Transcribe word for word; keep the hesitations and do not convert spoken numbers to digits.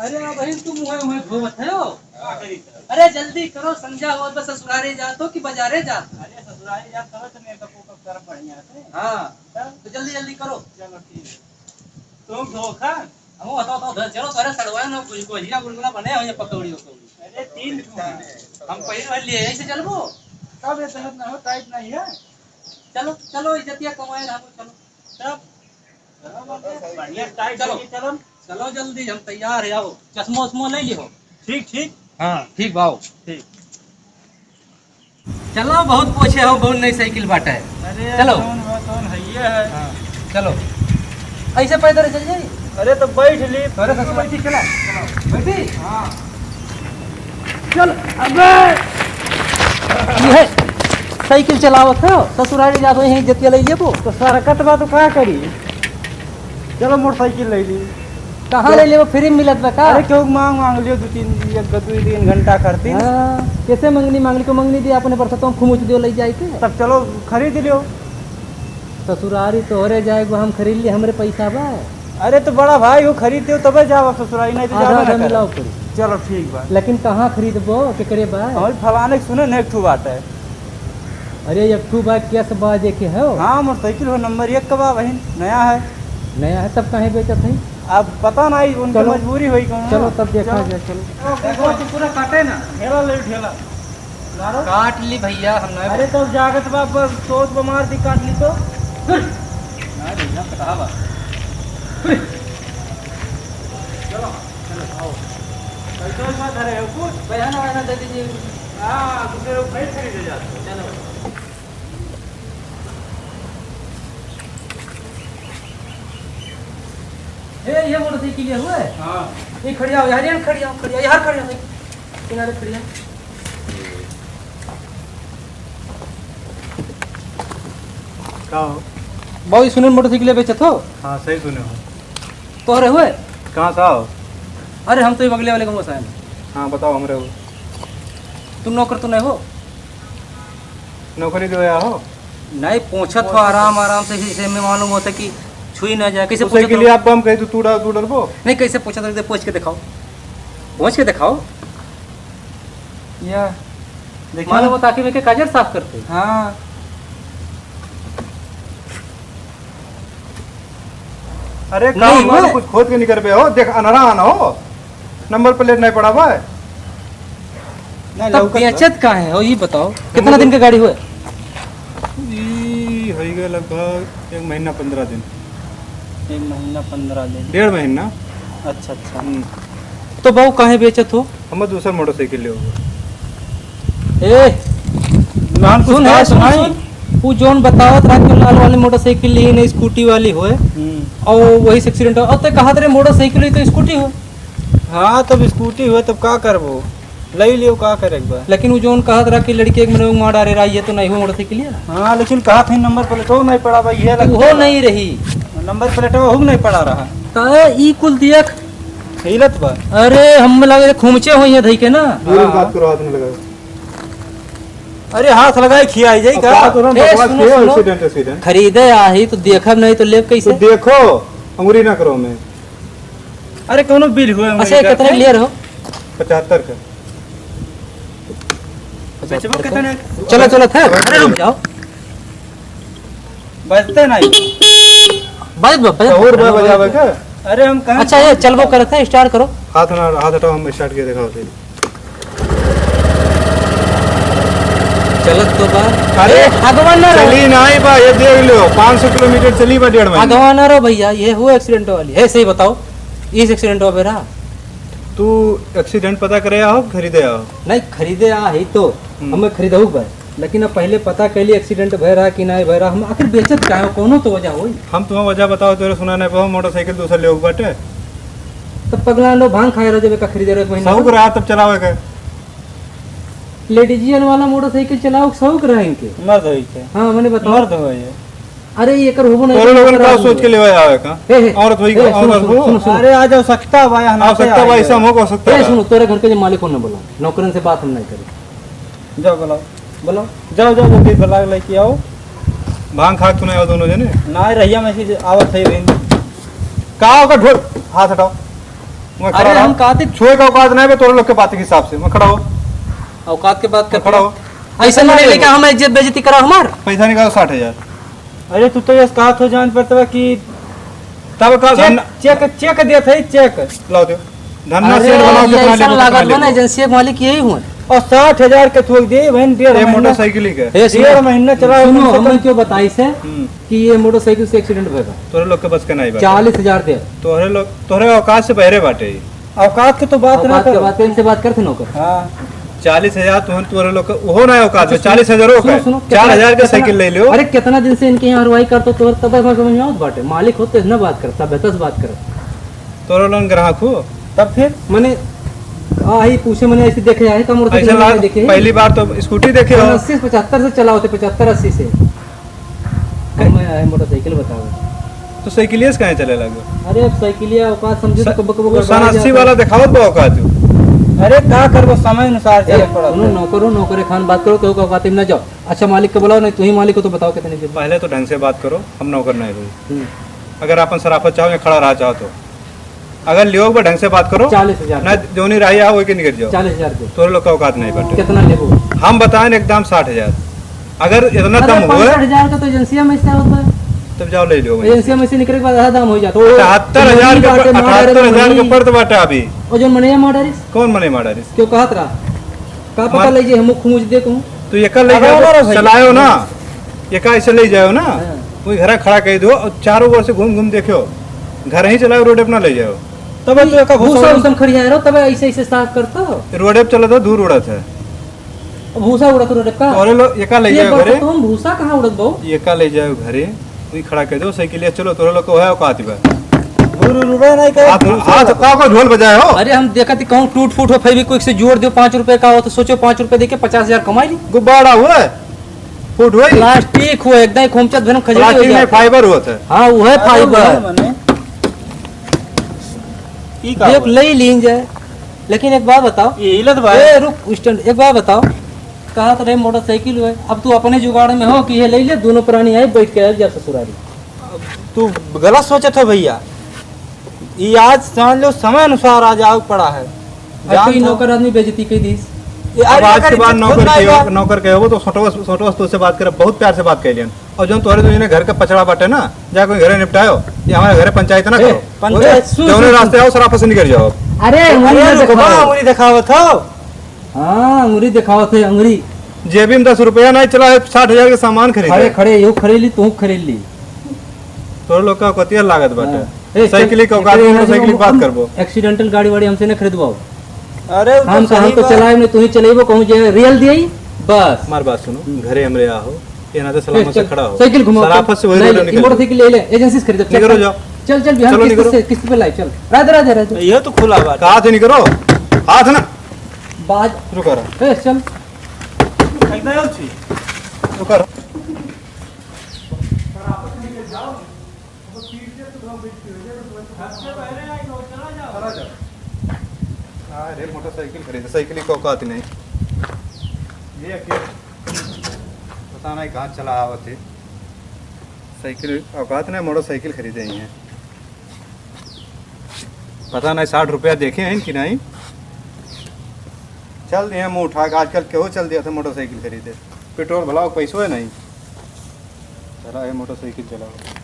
अरे, अबहिन तू मुँहे मुँहे घूमत हो। का करी सर? अरे, जल्दी करो, संझा होत बा, ससुरारे जात हो कि बजारे जात हो? अरे, ससुरारे जात हो तो मेकअप वेकअप करब बढ़िया से। हाँ, तब? तो जल्दी जल्दी करो। चलो, ठीक है। तुम धोखा? हम बताओ, तो उधर चलो, तोरे सड़वा ना कुछ को हीरा गुलगुला बने हो या पकौड़ी वकौड़ी। अरे, तीन ठो हैं। हम पहिर भर लिए, ऐसे चलबो? तब ये तहत ना हो, टाइट नहीं है। चलो, चलो, इज्जतिया कमाए रहबो, चलो। तब बढ़िया टाइट चलो। होके चलो। चलो जल्दी, हम तैयार है, आओ। चश्मो उश्मो ले लिहो। ठीक, ठीक। हाँ, ठीक बा, आओ। ठीक। चलो, बहुत पोछे हो, बहुत नई साइकिल बाटे। अरे, चलो। कौन बा, कौन है ये है? हाँ, चलो। ऐसे पैदल चल जाई? अरे, तो बैठ ली। अरे, ससुर बैठी, चला। बैठी? हाँ। चल, अबे। ये साइकिल चलावत हो, ससुरारी जात हो, यहीं जतिया ले लेबो। तो सरकत बा तो का करी? चलो मोटरसाइकिल ले ली। कहाँ ले लेबो? फ्री में मिलत बा का? अरे केहू मांग, मांग लियो दो तीन, एक दो तीन घंटा करती। हाँ, कैसे मंगनी मांग ली? को मंगनी दिया अपने बरसतों में खुमुच दियो ले जाए के। तब चलो खरीद लियो। ससुरारी तोहरे जाए को हम खरीद ली, हमरे पैसा बा। अरे तो बड़ा भाई हो, खरीद दो तबे जाओ ससुरारी, नहीं तो आधा जाओ ना आधा करे। मिलाओ करी। चलो ठीक बा। लेकिन कहाँ खरीदबो, केकरे बा? हम फलाने के सुने न एक ठू बात है। अरे एक ठू बा, कैस बा जे के हो? हाँ, मोटरसाइकिल हो, नंबर एक का बा बहिन, नया है। नया है, तब काहे बेचत है? अब पता नहीं, उनकी चलो। मजबूरी होई कौनो। चलो तब देखा चलो। जाए, चलो। देखो, तू पूरा काटे ना। ढेला ले, ढेला। मारो। काट ली भैया, हम नहीं अरे तब जागत बा, पर सोच बमार दी काट ली तो। ना भैया, कटा बा। चलो, चलो, आओ। पैसा वैसा धरे हो कुछ? पैसा ना, वैसा दे दीजिए। हाँ, दूसरे को खरीद खरीदे जाते हो। चलो। ए, ये मोटरसाइकिल ये हुए? हाँ। ये खड़ी आओ यार, ये खड़ी आओ, खड़ी आओ, यार खड़ी आओ, किनारे खड़ी आओ। का हो? बाबू, सुने मोटरसाइकिल बेचत हो? हाँ, सही सुने हो। तोहरे हुए? कहाँ से आओ? अरे, हम तो ये बगले वाले गाँव से आए हैं। हाँ, बताओ, हमरे हो। तुम नौकर तो नहीं हो? नौकरी देवे आहो? नहीं, पूछत हो आराम, आराम से, इसे में मालूम होता कि छुई ना जाए। कैसे तो सही के पूछत लिए हो? आपको हम कहे तो तू डर, तू डरबो? नहीं, कैसे पूछत हो? पूछ के दिखाओ, पूछ के दिखाओ। या, देखिए। मालूम होता कि मैं के काजर साफ करते। हाँ। अरे, नहीं काम वाम हुए। कुछ खोद के नहीं करबे हो, देख, अनरा आना हो, नंबर प्लेट नहीं पड़ा बा। नहीं, तब लौकत बा। बेचत का है हो, ये बताओ, कितना दिन के गाड़ी हुए? ई होई गए लगभग एक महीना पन्द्रह दिन। एक महीना पन्द्रह दिन। डेढ़ महीना। अच्छा, अच्छा। हम्म। तो बाबू, काहे बेचत हो? हम दूसर मोटरसाइकिल ले होगा। ए, नाम कुछ सुन, कहा है, सुन, सुनाई? सुन। उ जौन बतावत रहा कि लाल वाली मोटरसाइकिल ली नहीं, स्कूटी वाली होए। हम्म। और वही से एक्सीडेंट हो। और तो कहा तेरे मोटरसाइकिल ही तो स्कूटी हो। हाँ, तब स्कूटी हो, तब का करबो? ले लियो, का करे के बा? लेकिन उ जौन कहत रहा कि लड़के एक मने मार डारे रहा, ये तो नहीं हो मोटरसाइकिल है। हाँ, लेकिन कहत है नंबर प्लेटो नहीं पड़ा बा, ये लगता वो है। नहीं रही। नंबर प्लेटो हूँ नहीं पड़ा रहा। तो ई कुल देख। हिलत बा। अरे, हम लगे खुमचे होई है धई के ना। दूर हाँ। बात करो, हाथ में लगाओ। अरे, हाथ लगाए खियाई जाई अब का? बात हो रहा, ए, बकवास सुनो, किए, सुनो। एक्सीडेंट, एक्सीडेंट। खरीदे आही तो देखब नहीं तो लेब कैसे? तो देखो, अंगुरी ना करो मैं। अरे, कौनो बिल हुए, अच्छा, अंगुरी का। कितने के लिए रहो? पचहत्तर का। बेचबो कितने? चलो, चलो, थे। अरे, रुक जाओ। बजते नहीं। बजत बा, बजत बा। और बा बजावे का? अरे हम कहाँ अच्छा, ये चलबो करत है, स्टार्ट करो। हाथ ना, हाथ हटाओ, हम स्टार्ट के दिखाओ थे। चलत तो बा। अरे, ए, आगवा ना रहो। चली नहीं बा, ये देख लो, पाँच सौ किलोमीटर चली बा डेढ़ महीना। आगवा ना रहो भैया, ये हुआ एक्सीडेंट वाली। है, सही बताओ, इस एक्सीडेंट वाला रहा? तू एक्सीडेंट पता करे आओ, खरीदे आओ? नहीं, खरीदे आ ही तो, हम्म। हमें खरीदहू बा। लेकिन अब पहले पता कैली एक्सीडेंट भय रहा कि नहीं भय रहा, हम आखिर बेचत का है, कौनो तो वजह होई। हम तुम्हें वजह बताओ, तेरे सुना नहीं पाओ, मोटरसाइकिल दूसर ले बाटे। तब पगला लो, भांग खाए रहो जब एक खरीदे रहो एक महीना। शौक रहा तब चलावे के। लेडीजियन वाला मोटरसाइकिल चलाओ, शौक रहा इनके। मर्द होई के। हाँ, मैंने बताओ। मर्द होई है। अरे, ये कर होबो नहीं तोरे लोगन का सोच के लेवे आवे का? ए, ए, औरत होई ए, का, सुनो, औरत सुनो, हो? सुनो, सुनो। अरे, आज आवश्यकता बा, यहाँ आवश्यकता बा, ऐसा हम हो, आवश्यकता अरे, बा। सुनो, तोरे घर के जो मालिक हो ना बोला, नौकरन से बात हम नहीं करी। जाओ बुलाओ। बोलो। जाओ, जाओ, जल्दी बुला के लेके आओ। भांग खा के सुनाओ दोनों जने। ना, रहिया में से आवत है भाई। का ओकर ढोल? हाथ हटाओ। मैं खड़ा अरे, रहा। हम कहते छुए का औकात नहीं बे तोरे लोग के बात के हिसाब से। मैं खड़ा हो। औकात के बात मैं करते खड़ा हो। हो। ऐसा पैसा नहीं नहीं लेके लेबो। हम इज्जत बेइज्जती करा हमार। पैसा निकालो साठ हजार। अरे, तू तो ये कहत हो जान पड़त बा कि तब का चेक, धन- चेक, चेक देत है, चेक। लाओ दे। धन्ना अरे, सेठ बनाओ, ये कितना ऐसा लेबो, कितना लागत बा ना, लेबो। एजेंसी के मालिक यही हुए। और साठ हजार के थोक दे, वहीं डेढ़ ए, महीना, मोटरसाइकिल ही के। ए, सुनो, डेढ़ महीना चला, सुनो, कम से हमें कम। क्यों बताई से हम्म। कि ये मोटरसाइकिल से एक्सीडेंट भय बा? तोरे लोग के बस के नहीं बाटे। चालीस हजार दे। तोरे लोग, तोरे औकात से बहरे बाटे। औकात के तो बात औकात ना के करो। बात, इनसे बात करते नौकर। हाँ। चालीस हजार तुहन तोरे लोग के, ओहो ना औकात अच्छा, में, सुनो, चालीस हजार हो सुनो, गए। सुनो, कितना, चार हजार के कितना, साइकिल ले लियो। अरे, कितना दिन से इनके यहाँ हरवाई करतो, तोहर तब हमारे समझ में आवत बाटे। मालिक होते ना बात कर, सभ्यता से बात कर। तोरे लोग ग्राहक हो। तब फिर? मने, आ, ही पूछे, मने ऐसे देखे आए, का मोटरसाइकिल ऐसे में लाग-, देखे? पहली बार तो स्कूटी देखे हो। अस्सी से पचहत्तर से चला होते, पचहत्तर अस्सी से। हम आए मोटरसाइकिल बतावे। तो साइकिलिया से काहे चले लागो? अरे, अब साइकिलिया औकात समझे तो स-, कबो, कबो वो गड़बड़ा सन अस्सी जाता है। वाला देखावत बा औकात हो। अरे, का करबो, समय अनुसार ए, चले पड़त सुनो, है। नौकर हो, नौकर खान बात करो, केहू का औकात में ना जाओ। अच्छा, मालिक को बुलाओ, नहीं तू ही मालिक हो तो बताओ कितने के। पहले तो ढंग से बात करो, हम नौकर नहीं हुई। हम्म। अगर आपन सराफत चाहो या खड़ा रहा चाहो तो। अगर लियो बा ढंग से बात करो। चालीस हजार ना, के। जौनी राही आओ, वही के निकल जाओ। चालीस हजार के। तोरे लोग का औकात नहीं बाटे। कितना लेबो? हम बताएं एकदम साठ हजार। अगर इतना अरे, कम हुए पैंसठ हजार का तो एजेंसिया में से होता है। तब जाओ ले लो वहीं से। एजेंसिया में से निकले के बाद आधा दाम हो जाता है। अठहत्तर हजार के बाटे, पड़-, मार अठहत्तर हजार के वही। पड़त बाटे अभी। और जो मनैया मार डारिस? कौन मनैया मार डारिस? क्यों कहत रहा? का पता मार- ले जे हम खूंज दे कहूँ। तो एका ले अरे, जाओ, अरे भैया। चलायो ना। एका ऐसे ले जाओ ना। हाँ। वही घर खड़ा कर दो और चारों ओर से घूम घूम देखो। घर ही चलाओ, रोड अपना ले जाओ। तब तो एका भूसा भूसा उसन खड़िया रहो, तब ऐसे ऐसे साफ करता हो। रोड पे चला था, धूल उड़त है। भूसा उड़त रोड का? तोरे लो, एका ले ये जाओ बात घरे। तो हम भूसा कहाँ उड़त बाऊ? एका ले जाओ घरे, वही खड़ा कर दो साइकिलिया, चलो, तोरे लोग को है औकात बा। गुरु रुबे नहीं करे, हाथ, भूसा हाथ उड़त। का को ढोल बजाए हो? अरे हम देखा थी कहूँ टूट फूट हो, फिर भी कोई से जोड़ दो, पाँच रुपए का हो तो सोचो, पाँच रुपए देके पचास हजार कमाई ली। गुब्बारा हुआ है, फूट हुआ है। प्लास्टिक हुआ, एकदम खोमचत भरम खजूरी हो प्लास्टिक नहीं, जाता। फाइबर हुआ था। हाँ, वो है अरे फाइबर। मने, मने। ई का देख, हुआ? ले ही लीन जाए। लेकिन एक बात बताओ। ये हिलत बा। ए, रुक, स्टैंड, एक बात बताओ। कहा तो रहे मोटरसाइकिल हुए, अब तू अपने जुगाड़ में हो कि ये ले ले, दोनों प्राणी आए, बैठ के आए जा ससुरारी। तू गलत सोचत हो भैया, ये आज जान लो समय अनुसार आज आग पड़ा है। अब जान कोई था। नौकर आदमी बेइज्जती कई दीस। ये अब आज आज के बाद खुद नौकर ना के, आएगा। नौकर के हो तो छोटवा, छोटवा से बात करे, बहुत प्यार से बात कर लियन। और जौन तोहरे दुनिया घर का पचड़ा बाटे ना, जा कोई घरे निपटायो, ये हमारे घरे पंचायत ना ए, करो। पंचायत वो सुन, जौने सुन, रास्ते सुन। आओ, सराफा से निकल जाओ। अरे, अंगुरी अरे, ना रुको, दिखाओ। अंगुरी दिखावत हो। हाँ, अंगुरी दिखावत है, अंगुरी। जेबी में दस रुपया नहीं चला है, साठ हजार के सामान खरीदे। खड़े, खड़े, यू खरीद ली, तू खरीद ली। तोर लोग का कतिया लागत बाटे। हाँ। ए, साइकिल चल, का औकात चल, में, चल, साइकिल हम, बात हम करबो। एक्सीडेंटल गाड़ी वाड़ी हमसे न खरीदवाओ। अरे, वो तो हम, सही हम तो बात। चलाए नहीं, तू ही चलेबो, कहूँ जे रियल दिए, बस। हमार बात सुनो, हम्म। घरे हमरे आओ, ये ना तो ए, सलामत से चल, खड़ा हो। साइकिल घुमाओ, सराफत चल। से वही नहीं, रोड ले, निकल जाओ। मोटरसाइकिल ले ले, एजेंसी से खरीदो। चल, निकलो चल। जाओ। चल, चल, बिहार चलो, किस्त निकलो। से, किस्त पे लाई, चल। राधे, राधे, राधे। ये तो खुला बात। हाथ निकलो, हाथ ना। बाज। रुको रहा। ए, चल। रुको रहा। अरे, मोटरसाइकिल खरीदे, साइकिल की औकात नहीं। ये क्या? पता नहीं कहाँ चला आवत है। साइकिल औकात नहीं, मोटरसाइकिल खरीदे ही हैं। पता नहीं साठ रुपया देखे हैं कि नहीं। चल दिए मुँह उठा के, आजकल केहू चल दिया था मोटरसाइकिल खरीदे। पेट्रोल भलाओ, पैसो है नहीं। चला है मोटरसाइकिल चलाओ।